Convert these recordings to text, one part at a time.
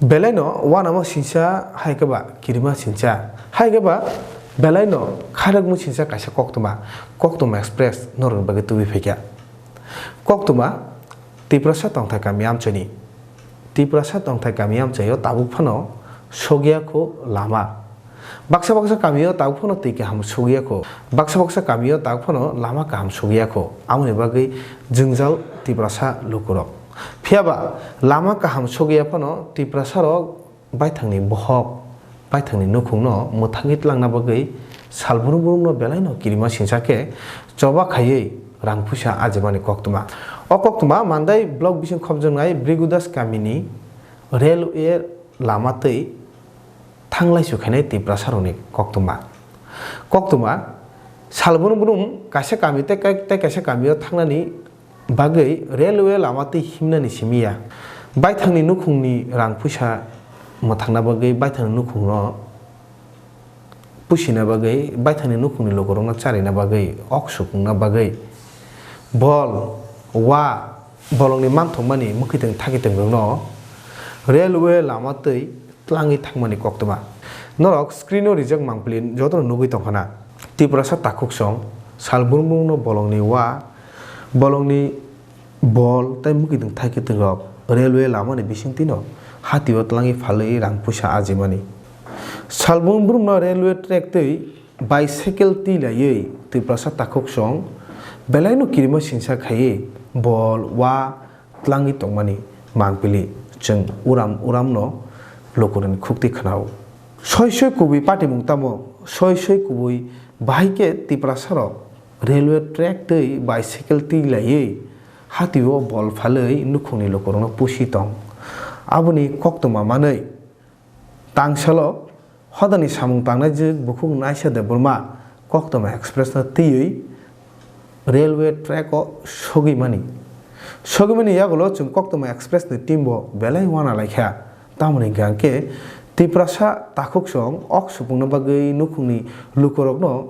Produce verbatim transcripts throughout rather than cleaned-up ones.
Belaino uanama sinsa hai khe ba kirima sinsa hai khe ba belaino khairokma sinsa kaisa koktwma, Koktwma Express norokni bagwi tubui phaikha. Koktwma Tiprasa tongthai kami amchaini. Tiprasa tongthai kami amchaio tabuk phano sogya kho lama. Baksa baksa kamio tabuk phano twi kaham sogya kho. Baksa baksa kamio tabuk phano lama kaham sogya kho. Amoni bagwi jwngjal Tiprasa lukurok. Phiyaba lama kaham sogya phano Tiprasarok baithangni bohok, baithangni nukhungno mwthangwi tlangna bagwi sal brum brumno belaino kirima sinsa khe choba khaiwi rang puisa ajimani koktwma. O koktwma Mandai block bising khopjaknai Brigudas kamini railway lama twi thanglaisu khainai Tiprasarokni koktwma. Koktwma sal brum brum kaisa kami tei kai-, tei kaisa kamio thangnani bagwi railway lama twi himnani simi ya. Baithangni nukhungni rang puisa mwthangna bagwi, baithangni nukhungno pusina bagwi, baithangni nukhungni lukurokno charina bagwi, ok sukungna bagwi, bol, wa, bolongni manthokmani mwkhwitwng thakhitwng rokno railway lama twi tlangwi thangmani koktwma. Norok screen o rijak mangpili jotono nugwi tongkhana. Tiprasa takhuksong sal brum brumno bolongni wa, bolongni bol tei mwkhwitwng thakhitwng rok railway lamani bisingtwino hatio tlangwi phalwi rang puisa ajimani. Sal brum brumno railway track twi bicycle twi laiwi Tiprasa takhuksong belaino kirima sinsa khaiwi bol wa tlangwi tongmani mangpili chwng uram uramno lukurokni khuktwi khwnao. Soi soi kubui patimung tamo, soi soi kubui bahai khe Tiprasarok railway track twi bicycle twi laiwi hatio bol phalwi nukhungni lukurokno pusi tong. Aboni koktwma manwi Tangsalo hodani samung tangnai jwk bukhuk Naisha Debbarma Koktwma Express no twiwi railway track o sogwi mani. Sogwi mani yagulo chwng Koktwma Express ni team bo belai uana laikha. Tamoni hwnkhe Tiprasa takhuksong ok supungna bagwi nukhungni lukurokno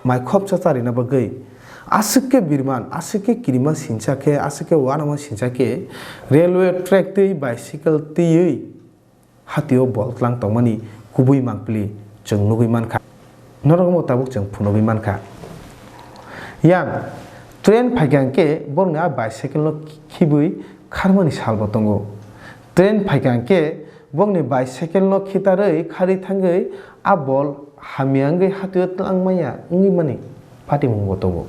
mai khopsa charina bagwi aswk khe birman, aswk khe kirima sinsa khe, aswk khe uanama sinsa khe railway track twi bicycle twiwi hatio bol tlang tongmani kubui mangpili chwng nugwi mankha. Norokno tabuk chwng phunugwi mankha. Yang train phaikha hwnkhe borokni a bicycle no khibwi kharmani salbo tongo. Train phaikha hwnkhe bokni bicycle no khitarwi kharwi thangwi a bol hamya wngwi hatio tlang manya wngwi mani patimungbo tongo.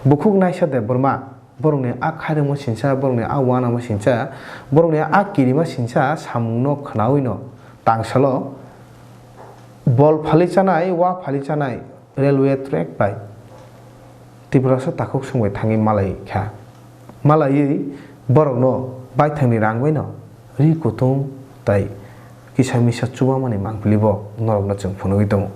Bukhuk Naisha Debbarma borokni a khairokma sinsa, borokni a uanama sinsa, borokni a kirima sinsa samungno khwnawino tangsalo bol phalwi chanai, wa phalwi chanai railway track bai Tiprasa takhuk songbai thangwi malai kha. Malaiwi borokno baithangni rang baino ri kutung tai kisa misa chubamani mangpili bo norokno chwng phunugwi tongo.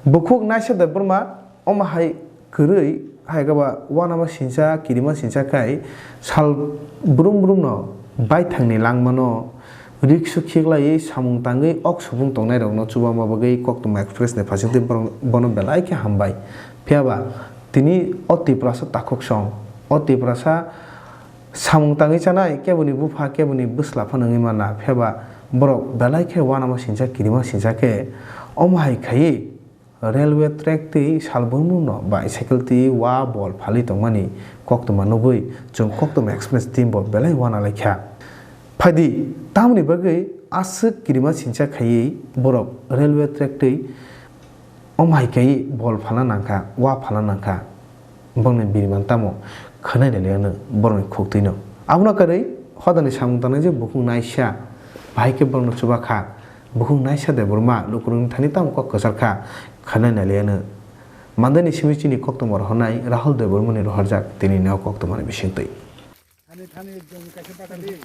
Bukhuk Naisha Debbarma omo hai kwrwi hai khe ba uanama sinsa, kirima sinsa khai sal brum brumno baithangni langmano riksu khiklaiwi samung tangwi ok supung tongnairokno chubama bagwi Koktwma Express ni phaisingtwi borok bono belai khe hambai. Phiyaba tini o Tiprasa takhuk song, o Tiprasa samung tangwi chanai keboni bupha keboni bwsla phano wngwi manna, phiyaba borok belai khe uanama sinsa kirima sinsa khe omo hai khaiwi railway track twi sal bumungno bicycle twi wa bol phalwi tongmani koktwma nugwi chwng Koktwma Express team bo belai uana laikha. Phaidi, tamoni bagwi aswk kirima sinsa khaiwi borok railway track twi omo hai khaiwi bol phalna nangkha, wa phalna nangkha. Bongni biriman tamo khwnai nai liya no borokni khuk twi no. Abono kwrwi hodani samung tangnai je bukhuk naisa bahai khe borokno chuba kha. Bukhuk naisa de borma lukurokni thani tamo kok kwchar kha khwnai nai liya no. Mandai ni simi chini koktwma rohornai Rahul Debbarma ni rohorjak tini no koktwma ni bising twi. Thani thani jong kaisa batali.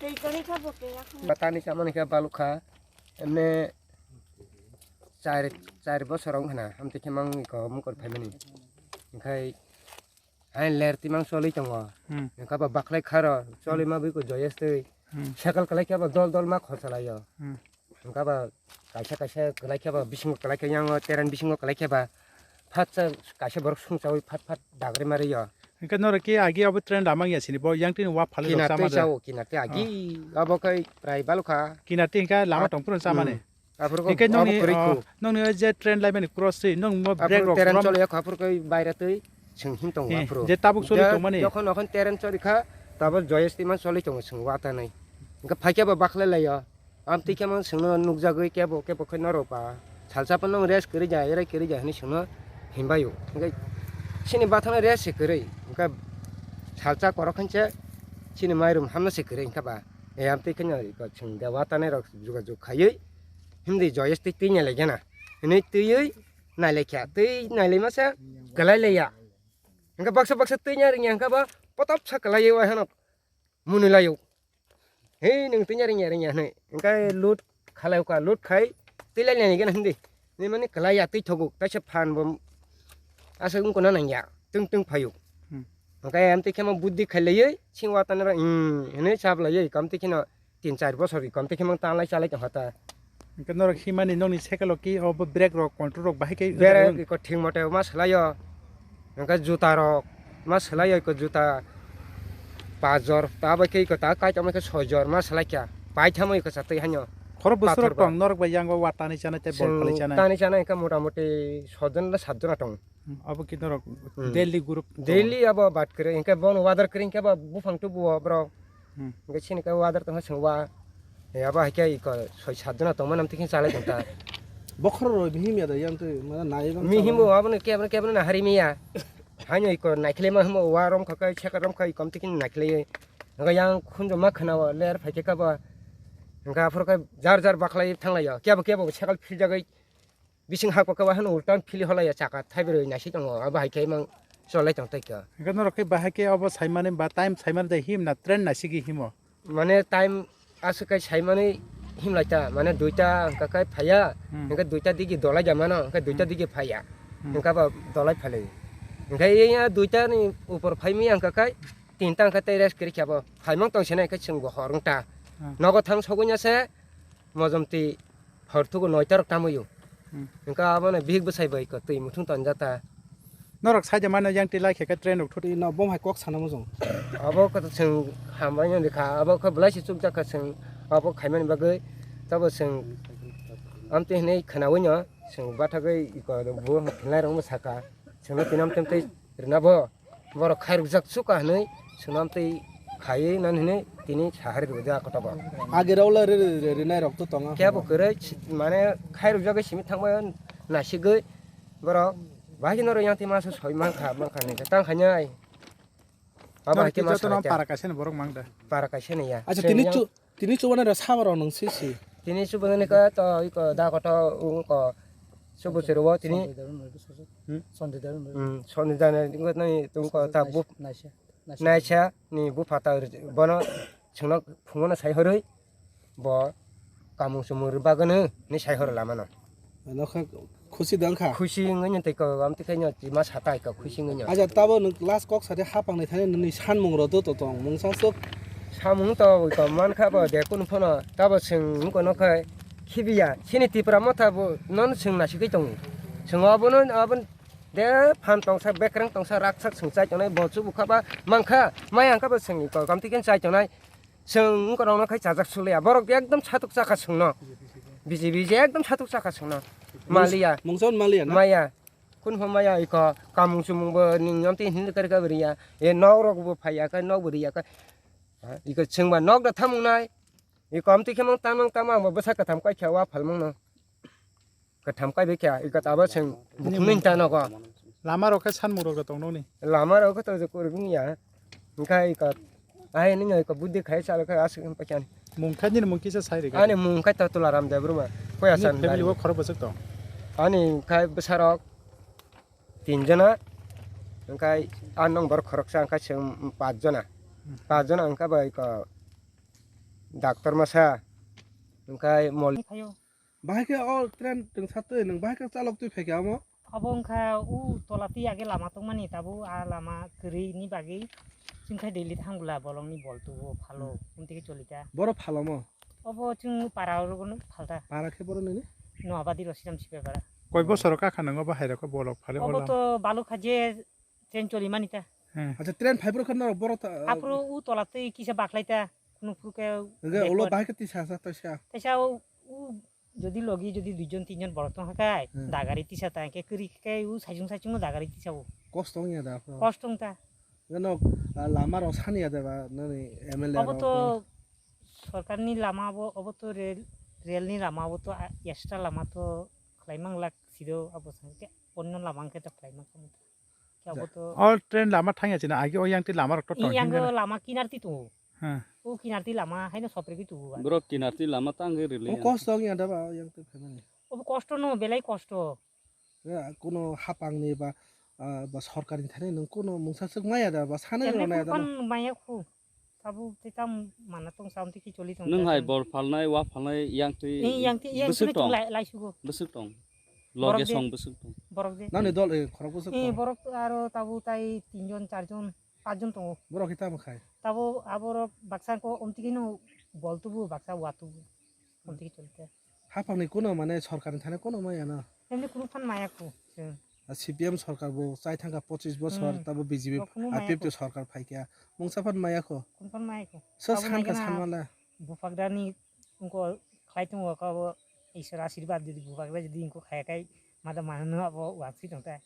Twi kwrwi kha bo khe yakho. Batani chamani khe balukha. Emne char, char bosor wng khna, amtwi khe mang iko mukor phaimani. Hinkhe hain ler twi mang choli tongo. Hmm. Hinkhe abo baklai kharo, choli ma bwiko joyes twi. Hmm. Cycle kwlai khe abo dol dol ma khorsa laio. Hmm. Hinkhe abo kaisa kaisa kwlai khe abo bisingo kwlai khe yango terani bisingo kwlai khe ba phatsa kaisa borok sungchaui phat phat dagri ma rio. Hingke norok ke agi abo train lama ya sini bo yang tini wa phali rok Kinartwi sama da. Chao, kinartwi agi abo kai prai balukha. Kinartwi hingke lama Ah, tong phuru sama hmm. ni. Aphuru ko Hingke abo nongni, kwrwi ah, khu. Nongni o je train laimani cross se, nong mo brake Aphuru rok tereng from chole yakho, aphuru kai baira twi sing him tongo Eh, aphuru. Je tabuk choli Je tongmani. Jokhon okhon tereng choli kha, tabuk joyesti man choli tongo sing wata nai. Hingke phaikhe bo bakhlai laio. Amtwi khe mang sengno nukjagwi kebo kebo khe norok ba salsa phano rest kwrwi ja, erai kwrwi ja hinwi sengno himbaio. Hingke chini bathana rest se kwrwi, hingke salsa korok khense chini mairum hamno se kwrwi hingke ba. E amtwi khe no iko chwng dewa tanai rok jugajug khaiwi himdi joyesti twi nai lai gana. Hinwi twiwi nai lai kha, twi nai lai masa kwlai lai ya. Hingke baksa baksa twi nai ring ya hingke ba potop sa kwlaiwi wahano. Mwnwi laio. Hei, nwng twi ringya, ringya, ringya hwnwi. Hwnkhe load khalai kha, load khai twi lai nai gana hindi. Ni mani kwlai ya twi thogo, kaisa phan bo aswk wng kona nangya, twng twng phaio. Hmm. Hwnkhe amtwi khe mo buddhi khai laiwi, sing watani rw, hmm, hwnwi chap laiwi, kamtwi kheno tin char bosor kamtwi khe mo tanglai chalai tongkha ta. Hingke norok himani nokni cycle o ki obo brake rok control rok bahai khe Brake iko thik mote ma swlaio. Hingke juta rok ma swlaio, iko juta pas jor, ta bai khe iko ta kaitor khe soi jor ma swlai kha. Paithamo iko sa twi hanyo. Khoro bwswk rok Pathor ba. Tong norok bai yango wa tani chanai tei bol Chwng phalai chanai. Tani chanai hingke mota moti soi jon na sat jona tong. Hmm, abo khe norok Hmm. Delhi group tong. Delhi abo bat kwrwi, hingke bono order kwrwi hingke bo buphang tubuo borok. Hmm. Hingke chini khe order tongkha chwng wa. E, abo hai khe iko soi sat jona tongmani amtwi khe chalai tong ta. Bokhorok rok mihim ya da yang twi mana nai bang Mihim chalai. Bo abono kebra kebra na hari miya. Haino iko naikhlai ma himo wa rom kha kai seka rom kha iko amtwi khe naikhlai. Hingke yang khunju ma khna o ler phai khe kabo. Hingke aphuru khe jar jar bakhlai thanglai o. Kebo kebo bo sekal philjagwi Bising hak paka wahano ultan phili holai ya chaka thaibrwi naisik tongo, abo hai khe mang cholai tong tai kha. Hingke norok khe bahai khe obo saimani ba time saimani de him na train naisigi himo? Mane time aswk kai saimani him lai ta, mane duita hingka kai phaiya, Hmm. hingke duita digi dolai ja mano, hingke duita Hmm. digi phaiya, Hmm. hingka ba dolai phalai. Hingke iya duita ni upor phai mi hingka kai tinta hingka tei rest kiri khe bo phaimang tong sene hingke chwng bo hor wng ta. Hmm. Nogo thang sogwi ya se mojom twi Hor thugo noita rok tamo yo. Hmm. Hingke abono bihik bwsai bai ko twi muthung tonjak ta. Norok saida mano yang twi lai khe khe train rok thut. Twi no bom hai kok sana mujung. Abo khe chwng hambai no kha, abo khe belai se chukjak kha chwng abo khaimani bagwi. Tabo chwng amtwi hinwi khwnawi no chwng bathagwi iko bo hinlai rok bwsaka. Chwngno tini amtwi amtwi rwna bo. Borok khairokjak chuka hinwi swnam twi khaiwi nani hinwi tini sahari rwjak kotobo. Age rok le ri-, ri-, ri-, rinai rok to tongo. Kebo kwrwi si-, mane khairokjagwi simi thangbai naisigwi borok bahai kheno rw yang twi masa soi mankha, mankha hinwi tang khainai. Abo Norok hai khe twi ma jotono salai kha. Para kaisa ni borok mang da. Para kaisa ni ya. Acha, Chwng tini yang chu-, Tini chubanai rok sabo rok nwng sisi. Tini chubanai kha to iko da koto ungko chubu chwrwo tini. Sonde Darun rw. Hmm? Sonde Darun rw. Hmm, Sonde Darun rw. Ungko nai tungko ta bu Naisha. Naisha. Naisha ni bupha ta bono chwngno phungono sai horwi bo kamung chumung rw bagwno ni sai horo lamano. Nokha Khusi da wngkha? Khusi wngwi no tei kok, amtwi khe no tima sa tai kok, khusi wngwi no. Aja, tabo nwng last kok sa de, hapang ni thani nini sanmung rw do to tong, mungsa swk. Samung to wi kok mankha bo de kunu phano, tabo chwng wngkha no khe khibiya, chini Tipra Motha bo nono chwng naisigwi tongo. Chwng obono, obo de phan tongsa, bekreng tongsa, raksak chwng chai tongnai, bo chubu kha ba mankha, maya wngkha bo chwng kok, amtwi khe chai tongnai. Chwng wngkha rokno khai chajak sulya. Borok ekdom satuk chakha chwngno. B J P je ekdom satuk chakha chwngno. Maliya. Mungsa maliya na? Maya. Kun pho maya iko kamung chumung bo ning yom twi hinli kari kabri ya. E nok rok bo phaiya kai nok bo riya kai. Ha, iko chwngba nok da thamung nai. Iko amtwi khe mang tamang tamang bo bwsa katham kai khe wa phalmang no. Katham kai bai kha, iko tabo chwng bukhum nini ta nogo. Lama rok khe sanmung rok tong noni. Lama rok khe to kurubung ya. Hingkha iko ai nini iko buddhi khai chalo khe aswk hwn pakyan. Mung khe nini mung kisa sai rega. Ani mung khe to Tularam Debbarma. Koya san family bo khorok bwswk tong. Ani khai bwsarok tin jona. Hingkha a nong borok khoroksa hingkha chwng pach jona. Pach jona hingkha bai iko doctor masa. Hingkha mol. Bahai khe o train twngsa twi nwng bahai khe chalok twi phaikha omo? Abo wngkha u tola twi age lama tongmani tabuk a lama kwrwi ni bagwi chwngkha daily thang bwla bolongni bol tubo phalo Hmm. umtwi khe choli ta. Boro phalomo? Obo chwng para orogono phalta. Para khe boro nini? Noabadi Rosiram Sipapara. Koi bosoro kakha nwngo bahai rokho bolok phale Obo ola? To balukha je train choli mani ta. Hmm. Acha, train phaibrwkha norok borok ta-, aphuru u tola twi kisa bakhlai ta, kunu phuru khe ulo backward. Bahai khe tisa sa toisa. Teisa u, u jodi logi jodi duijon tinjon borok tong kha khai, hmm, dagari tisa ta, hwnkhe kwrwi khe u saichung saichung no dagari tisa u. Kosto wngya da aphuru? Kosto wng ta. Nokno, ah, lama rok sani ya da ba nani M L A obo rok to no? Sorkarni lama obo, obo to rail, railni lama obo to, ah, extra lama to khlai mang lak sido abo sangke onno lama hwnkhe to khlai mang kha. Khe abo to. O train lama thangya china agi o yang ti lama rok to tong yang himjana. Lama kinar ti tongo. Ha. O kinar ti lama haino sopre ki tubu ba. Borok kinar ti lama tang ge rili. O kosto wngya da ba yang ti family. Obo kosto no belai kosto. Ya, kuno hapang ni ba, ah, ba sorkar ni thani nung kuno mungsa swk maya da ba sana. Emni rona ya da. Kupan maya khu. Tabu te tam mana tong sam tiki choli tong. Nwng hai bor phalnai, wa phalnai, yang twi. Eh, yang twi, yang bwswk twi tong. Lai, lai sugo. Bwswk tong. Loge song bwswk tong. Borok de. Nani dol, eh, khorok bwswk tong. Eh, borok aro tabu tai tinjon, charjon, pachjon tongo. Borok kita makhai. Tabu aborok baksa ko omtiki no bol tubu, baksa wa tubu. Omtiki choli te. Hapang ni kuno mane sorkar ni thani kuno maya no. Emni kuno phan maya khu. Hmm. A C P M sorkar bo chai thangkha pochis bosor, hmm, tabo B J P, bo kuno maya I P F T ko. Sorkar phaikha. Mungsa phan maya kho. Kuno phan maya kho. Sa abo san kha naikhe na san mala. Buphagdani wngko khlai tongo kha bo Iswar ashirbad jodi buphagda jodi wngko khaya khai mada mano abo wangsi tongta.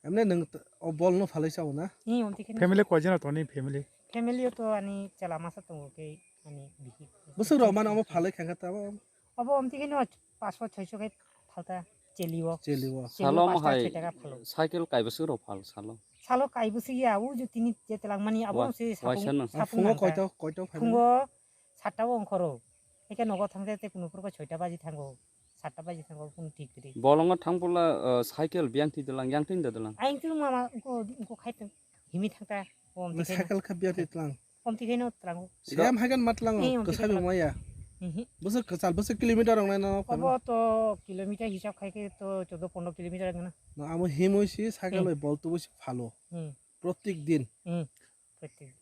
Emne nwng t-, o bol no phalai sao na? Ni omti khe. Family koi jana toni family? Family o to ani chela masa tongo ke ani bihi. Bwswk rok mano omo phalai khangkha tabo? Abo omti khe no paanch sho choi sho khe phalta cheli o. Cheli o. Cheli o salo paanch mo hai sho taka phalo. Cycle kai bwswk rok phal salo? Salo kai bwswk ya, u ju tini je telang mani abo wa-, se waisa sapung, no. Sapung phungo nangkha. Koito, koito phai mani? Phungo satta o ongkhoro. Eke nogo thangte te kuno purko soita baji thango. Satta baji thango kuno thik kwrwi. Bolongo thangpula, uh, cycle biyang thi dalang, yang twi da dalang. Ayang twi mama uko, uko khai tong. Himi thangta. Om na tikhe no. Cycle kha biyang thi tlang. Om tikhe no tlango. Siyam hagan mat tlango. Eh, om tikhe kwsai tlango. Maya. Mhm. Bwswk kwchal, bwswk kilometer rok nai no. Obo to kilometer hisab khai khe to chaudo pondro kilometer wngna. No, amo himoi si cycle bai bol tubui si phalo. Hmm. Protek din. Hmm. Protek din.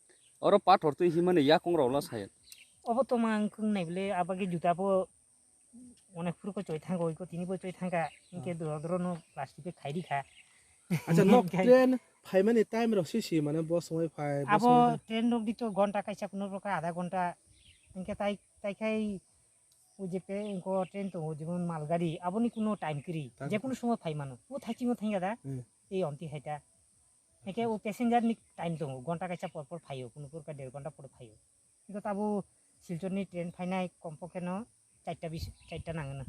Oro pathor twi himani yakung rok la saya. Obo to mang kung nai bole abagi juta bo onek phuru ko choi thang oi ko tini bo choi thang ka. Inke doro doro no plastic pe khai di kha. Acha nok train phaimani time rok si si mane bo somoi phai, bo abo somoi phai. Train rok di to gonta kaisa kuno rok adha gonta inke tai, tai khai o je pe inko train to o jemon malgari aboni kuno time kiri. Time je kuno kiri. Somoi phai mano. O thai chimo thang ya da. Hmm. Ei omti hai ta. Eke o passenger ni time tongo, gonta kaisa por por phaio, kunu por ka der gonta por phaio. Kito tabo Silchar ni train phainai kompo khe no charta bis, charta nangna.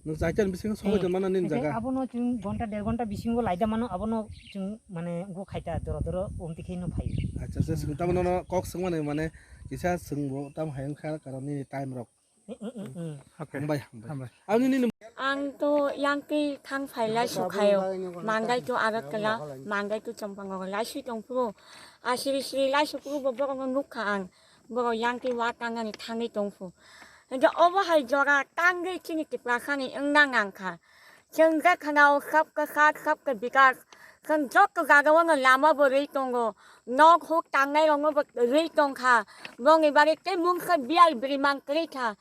Nwng charta ni bisingo somoi tong mano nini jaga? Abono chwng gonta der gonta bisingo laida mano, abono chwng mane go khaita doro doro omti khe no phaio. Acha, acha, chwng tamo nono kok swngmani mane kisa chwngbo tamo hai wngkha karon nini time rok. Mm, mm, mm, mm. Okay. Hambai, hambai. Hambai. Ang nini Ang to yang twi thang phai lai sukhaio. Mangai to Agartala, mangai to Champangnagar lai sui tongphuru. A siri siri lai sukuru bo borok no nukha ang. Borok yang twi wa tangnani thangwi tongphu. Hingke obo hai jora tangwi chini Tiprasani wngna nangkha. Chwng je khwnao sabka sath, sabka bikas. Chwng joto jagao no lama bo rwi tongo. Nok huk tangnai rokno bo rwi tongkha. Bongni bagwi tei mungsa biyal bwrwi mang kwrwi kha.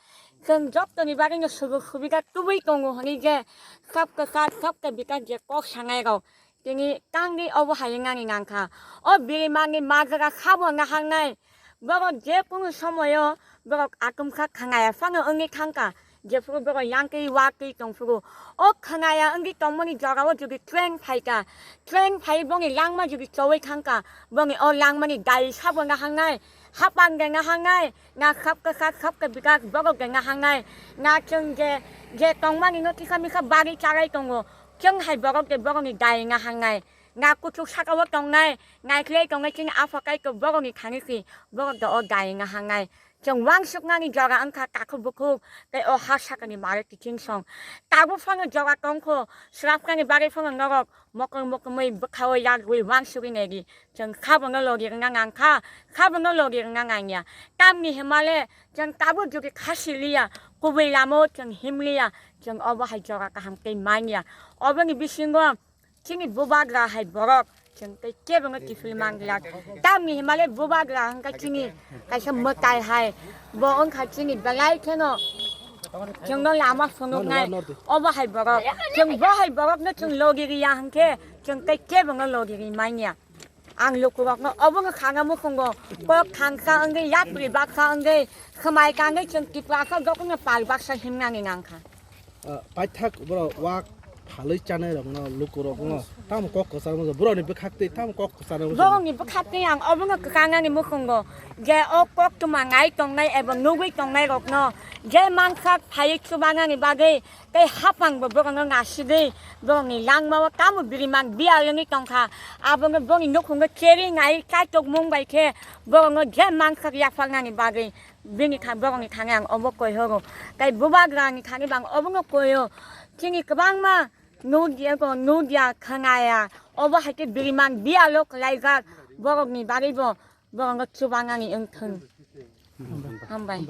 Chwng jotoni bagwino sujuk subida tubui tongo hwnwi je sabka sath, sabka bikas je kok sanai rok. Tini tangwi obo hai wngnani nangkha. O bwrwi mangni majra sabo naharnai. Borok je kunu somoyo borok atumsa khwnaya phano wngwi thangkha. Jephuru borok yang twi wa twi tongphuru. O khwnaya wngwi tongmani jorao jodi train phaikha, train phai bongni langma jodi chowi thangkha, bongni o langmani dai sabo naharnai, hapang de naharnai, na sabka sath sabka bikas borok de naharnai, na chwng je, je tongmani no kisa misa bari chalai tongo, chwng hai borok de borokni dai naharnai, na kuchuk sakao tongnai, naikhlai tongnai chini Apha Kaitor borokni thani si, borok de o dai naharnai. Chwng wansuknani jora wngkha takhuk bukhuk tei o ha sakani mare kiching song. Tabuk phano jora tongkho, swrapnani bagwi phano norok mokol mokomwi bwkhao yagwi wansugwi naidi. Chwng khabono logi rwna nangkha, khabono logi rwna nangya. Tamni himale chwng tabuk jodi khasi liya, kubui lamao chwng himliya, chwng obo hai jora kaham tei manya. Oboni bisingo Chini bubagra hai borok chwng tei kebo no kiphil manglak. Tamni himale bubagra hwnkha chini kaisa mwtai hai. Bo wngkha chini belai kheno chwngno lama phunuknai. Obo hai borok. Chwng bo hai borokno chwng logi riya hwnkhe chwng tei kebo no logi ri manya. Ang lukurokno obono khana mukhungo kok thangsa wngwi yapri baksa wngwi khwmai kangwi chwng Tiprasa jotono pal baksa himnani nangkha. Ah, paithak borok wak phalwi chanai rokno lukurokno tamo kok kwchar mano borokni bwkhak twi tamo kok kwchar mano. Borokni bwkhak twi ang obono kwkangnani mukhungo je o kok tuma ngai tongnai ebo nugwi tongnai rokno je mangsak phaiwi chubanani bagwi tei hapang bo borokno nasigwi borokni langmao tamo biriman biyal wngwi tongkha. Abono borokni nukhungo cherwi nai kaitok mung bai khe borokno je mangsak yapharnani bagwi bini thang borokni thangwi ang obo koi horo. Tei bubagrani thangwi bo ang obono koio. Chini kwbangma nudia ko nudia khwnaya. Obo hai khe biriman biyalo kwlaijak borokni bagwi bo borokno chubanani wngthung. Hambai.